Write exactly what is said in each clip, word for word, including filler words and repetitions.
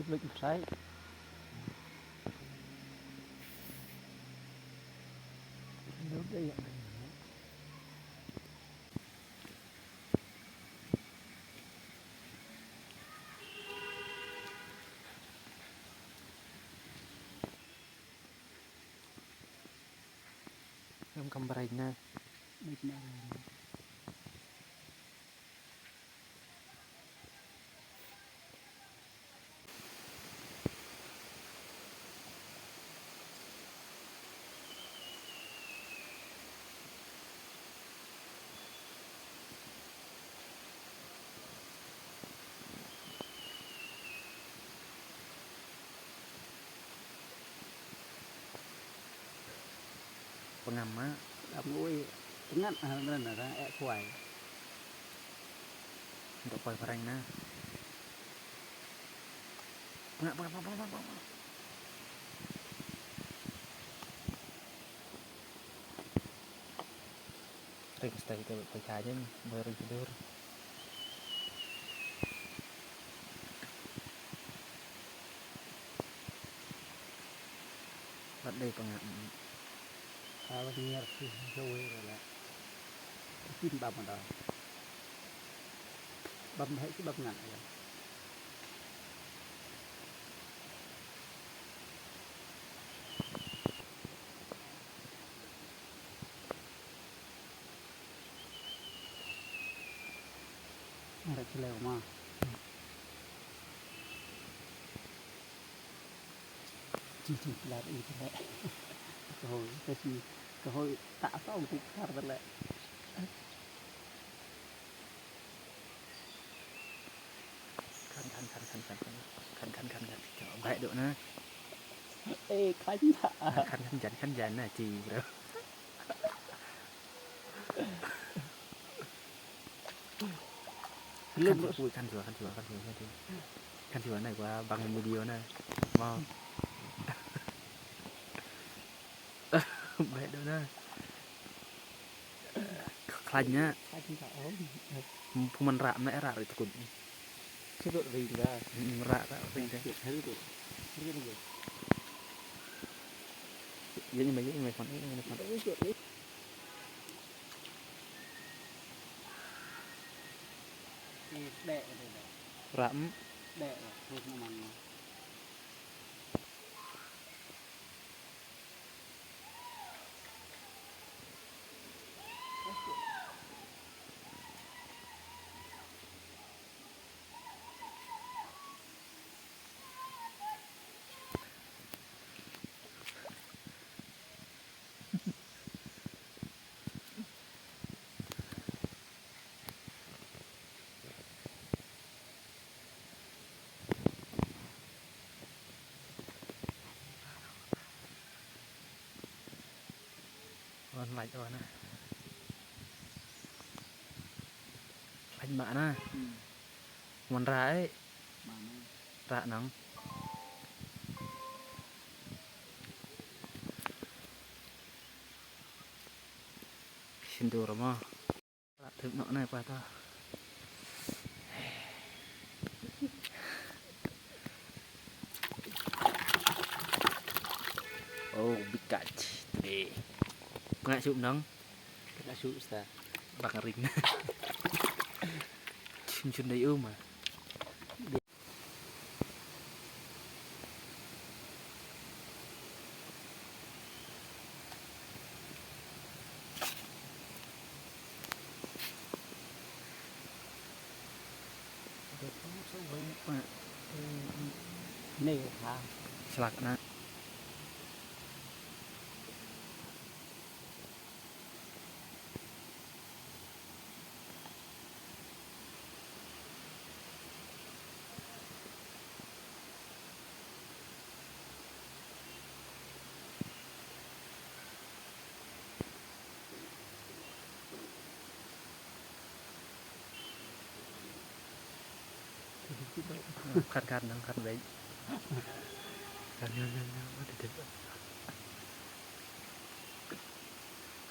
Lut msai. Lut dei ïa. Em kam brai na. Lut na. Pengam ma. Lam ui. Tengat ha mena na eh kuai. Untuk kuai pareng na. Pengap, pengap, pengap, pengap, pengap. Ring stai kita berpacaran, boleh ring tidur. Bat dei pengap. Kalau nyer sih jauh ya lah. Tin bam ada. Bam hai si bam ngat ya. Ngarep sila ma. Ci ci lar i tele. Kahoi kasi kahoi tak tahu tu kar tele. Khan khan khan khan khan khan khan khan khan khan. Baik dok na. Eh khan tak. Khan khan jan khan jan na ci bro. Khan shuwa, khan shuwa, khan shuwa, khan shuwa, khan shuwa. Khan shuwa na, kwa bang video na. Mau. Baik dah na. Khlaiñ na. Phu man rah na, rah ri tukun. Sudut ri da. Hmm, rah, rah ri da. Hari tu. Hari tu. Ye ni mai, ye ni mai, fan, ye ni mai, fan. Rah, hmm. Wan lait wan na. Lait ma na. Hmm. Wan rai. Ma na. Ra nang. Sindur ma. Rap tip nok nai pa ta. Oh, big catch today. Ngak sup nang. Ngak sup sta. Bang ring. Chun chun dai um ah. Nei ha. Slak na. Khat khat nang khat beit. Khat khat nang khat beit.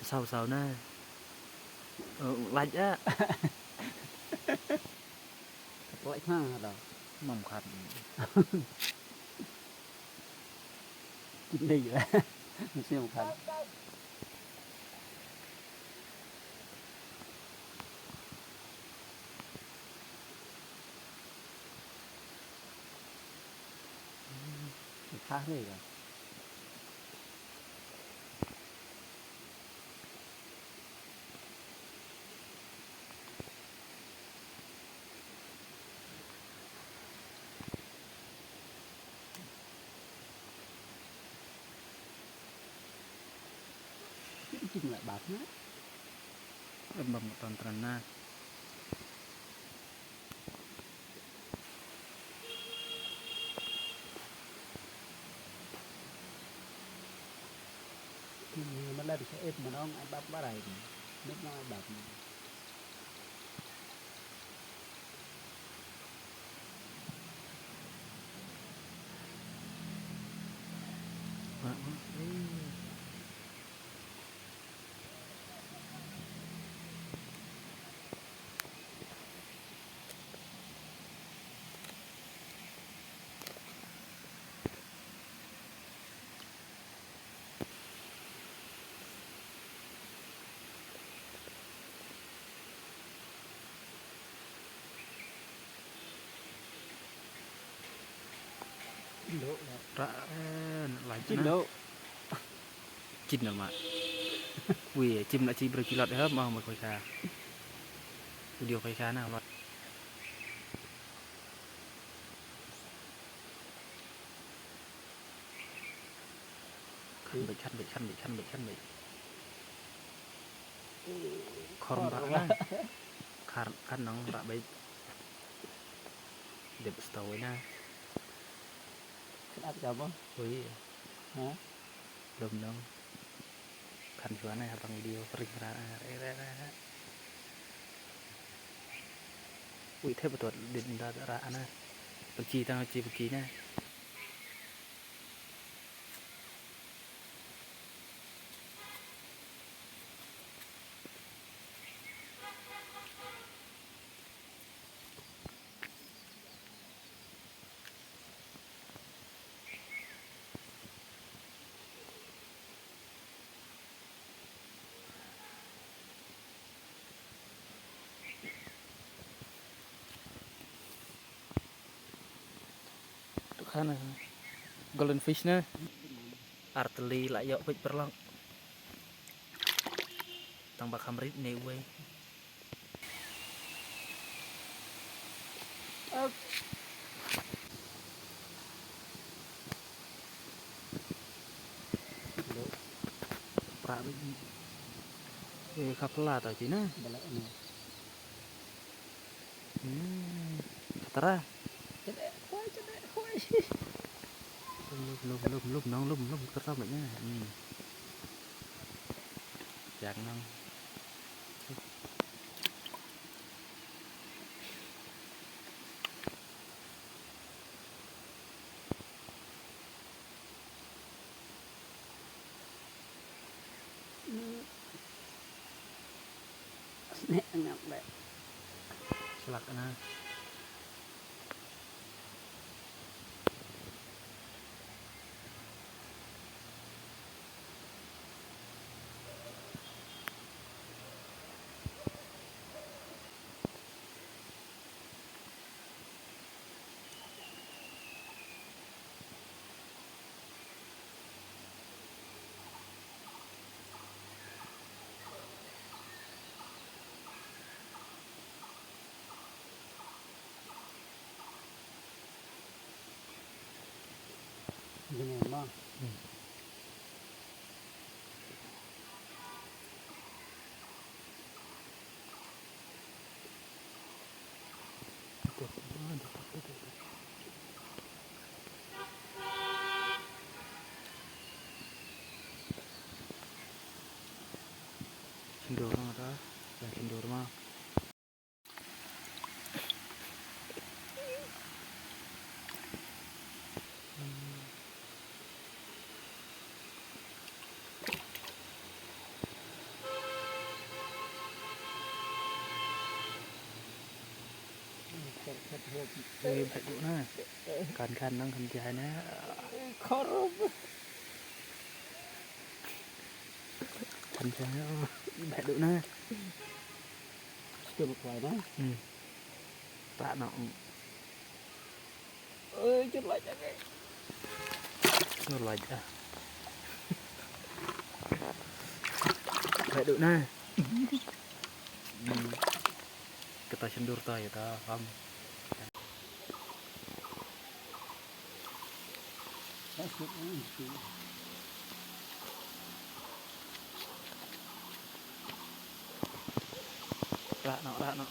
Saw saw na. Lait ah. Lait ha da. Mam khat. Kim dei lah. Mesti makan. Khah ni lah. Kim lah bap na. Em bam ton tren na. Kim ni malah bisa et menong ai bap barai ni. Met nong ai bap ni. Ra, eh, lai chin na. Chin na ma. Wi, chim na chi bre kilot ha, ma ma khoi kha. Video khoi kha na, lot. Khan beit, khan beit, khan beit, khan beit, khan beit. Khor ba na. Khar, khan nong ra beit. Dep sto na. Khan ap ka mo? Ui. Ha? Lum nong. Khan shuwa na ha bang video ring ra, ra, ra, ra, ra. Ui, thep betul dit nda ra na. Penci tang ci penci na. Tu khan golden fish na. Arteli la yok pik perlong. Tang ba kham rit ne uwei. Pra rit. Eh, khapla ta cina. Balak ni. Hmm. Khatara. Cedek, khoi, cedek, khoi. Lum, lum, lum, lum, lum, nong, lum, lum, kata mat nya. Hmm. Yang nong. Snek ngam leh. Slak na. Gini ma. Hmm. Chindur ma ta, ya chindur ma. Ui, bha duh na. Kan kan nang kan jai na. Khorum. Beh duk na. Skur kwai na. Hmm. Tak nak. Oi, cut lait age. Cut lait ah. Beh duk na. Hmm. Kata shendur ta ya ta fam. Rak nok, rak nok.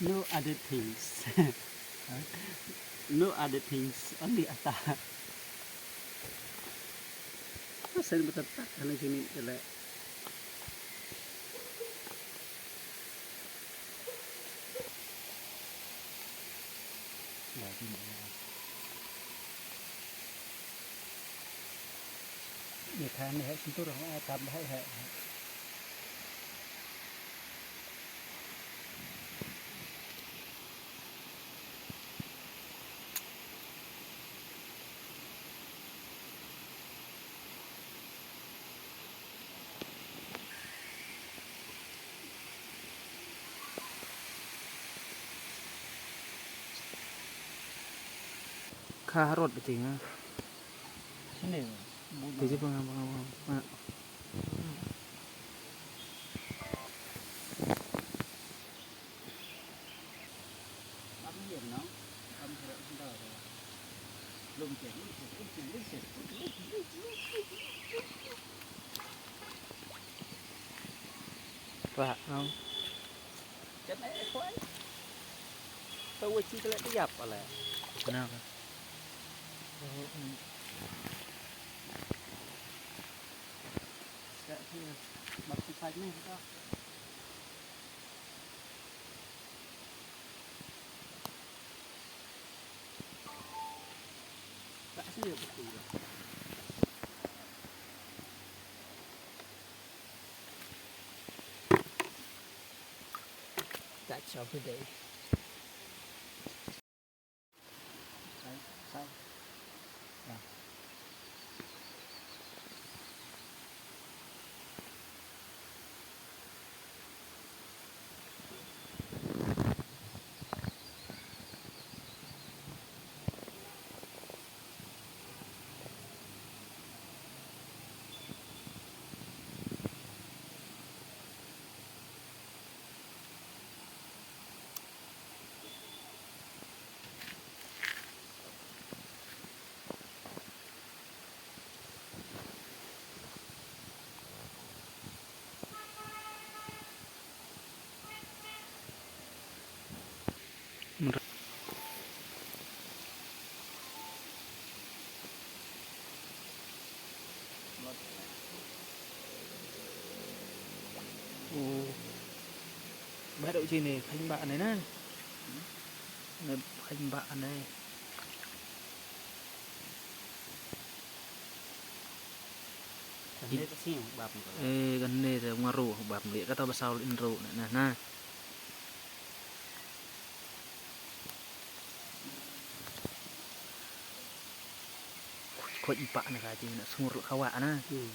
No other things. No other things, only atta. Sen betat tak kana sini tele. Ye khan he, sentur ha, kap he, he. Kha harot biting ah. Sini. Ti ji pang pang pang. Rak nong. Jan ai ai kwai. Tau wa chi kala iyap ala. Kenapa? Sa chi bak chi five ni ka. That's our day. Baru sini khanh ba ne na. Ne khanh ba ne. Kan ne te sing bap ko. Eh, kan ne te ngaru bap ni kata basal inro na na. Khoj pa na ka ji na sungur khawa na. Hmm.